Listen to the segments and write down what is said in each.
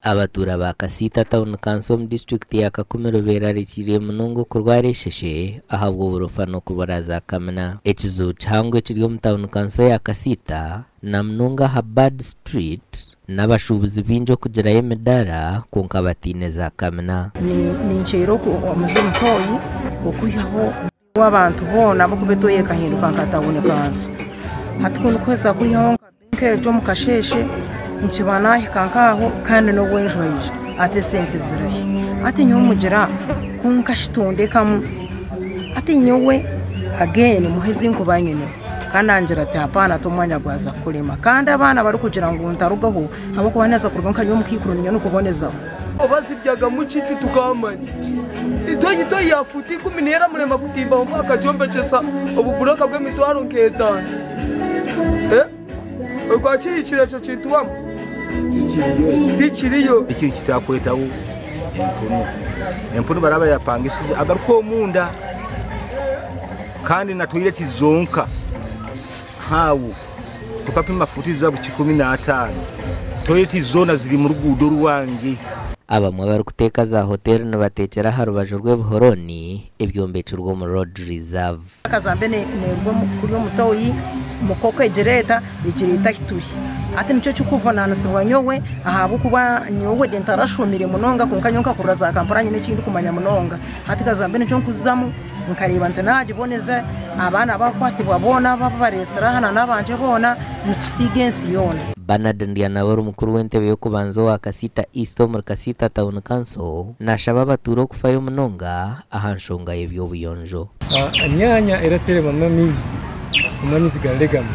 Abatuura ba Kasiita Town Council omu disiturikiti ya Kakumiro beerarikiriire munonga okurwara esheshe ahabw'oburofa n'okubura za kamina. Ekizibu kihango ekiri omu Town Council ya Kasiita na munonga aha Bad Street n'abashuubuzi baingi okugirayo emidaara kwonka bataine za kamina. Ninkyeera omuze mutoyi okwihaho abantu boona ahabw'okuba etoyi ekahinduka nka tawuni kanso. Hati ku ndikuheza kwihaho nka egyo omu kasheeshe nkiba naahika nk'aho kandi n'obu enjura yaija hati esente zirahi? Hati nyowe mugira ku nkashitondekamu hati nyowe again muhe ezi nkuba nyineho kandi angira ati hapaana hati omwanya gwaza kukurema kandi abaana barikugira ngu ntarugaho ahabw'okuba naaza kurugaho nka omu kaikuru niinye ndikubonezaho. Oba ziryagamu ki titukaamanya. Itoyi toyi ya fuuti ikumi niyo eramurema kutimbaho akagyombekyesa obuburooka bw'emitwaro nk'etaano. Okwa kihikire ekyo kintu wama tikiriyo. Ekintu kitakwetaho empunu. Empunu baraba bayapangisize agaruka omunda kandi na toyireti zonka aho tukapima futi zaabo 15 toyireti zoona ziri mu ruguudo rwange. Abamwe abarikuteeka za hoteeri nibateekyera aha rubaju rw'ebihorooni ebyombekirwe omu road reserve. Kazambe neeruga kuri omutoyi mukoko egireeta egireeta ahi turi. Hati nikyo kirikuvunanisibwa nyowe ahabw'okuba nyowe ntarashomire munonga kwonka nyowe nkakurira za Kampala nyine eki ndikumanya munonga. Hati kazambe nikyo nkuzamu nkareeba nti naagiboneza abaana bakwatibwa boona abu bareetsire aha n'abangye boona nitusiiga ensi yoona. Bernard Ndyanabo mukuru w'entebe y'okubanza owa Kasiita East omuri Kasiita Town Council nashaba abatuura okufayo munonga aha nshonga y'eby'obuyonjo. Emyanya eraterwamu amaizi omu amaizi gararegamu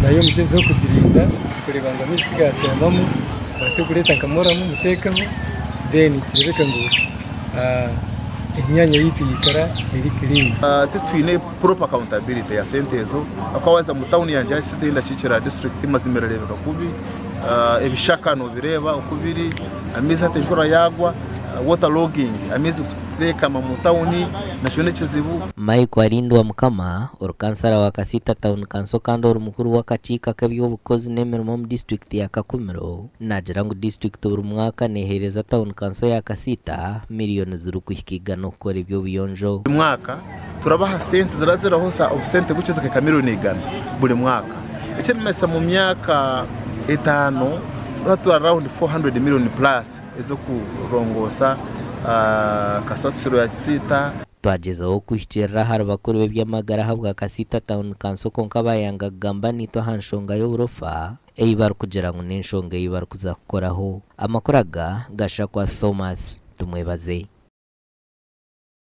nayo mugyezeho kugirinda kureeba ngu amaizi tigatembamu mubaase kureeta nka muramu muteekeho then kireebeke ngu emyanya yaitu yaikara eri clean. Titwine proper accountability ya sente ezo ahakuba waaza mu tawuni yangye hati sente ei ndakiikira district mazima erareebeka kubi, ebishaka noobireeba oku biri, amaizi hati enjura yaagwa water logging amaizi kuteekama mu tawuni nakyo n'ekizibu. Michael Arindwa Mukama, ori kansara wa Kasiita Town Council kandi ori mukuru w'akakiiko ak'eby'obukozi n'emirimo omu disiturikiti ya Kakumiro, naagira ngu disiturikiti buri mwaka neeheereza Town Council ya Kasiita miriyoni zirikuhika igana okukora eby'obuyonjo. Buri mwaka turabaha sente ziraba zirahosa obusente bukye zikahika miriyoni igana buri mwaka. Ekirikumanyisa mu myaka etaano turaba turi around 400 million plus ez'okurongoosa kasasiro ya Kisiita. Twagyezaho kuhikiirira ahari bakuru b'eby'amagara ahabwa Kasiita Town Council kwonka bayanga kugamba naitwe aha nshonga y'oburofa ei barikugira ngu n'enshonga ei barikuza kukoraho. Amakuru aga gashakwa Thomas Tumwebaze.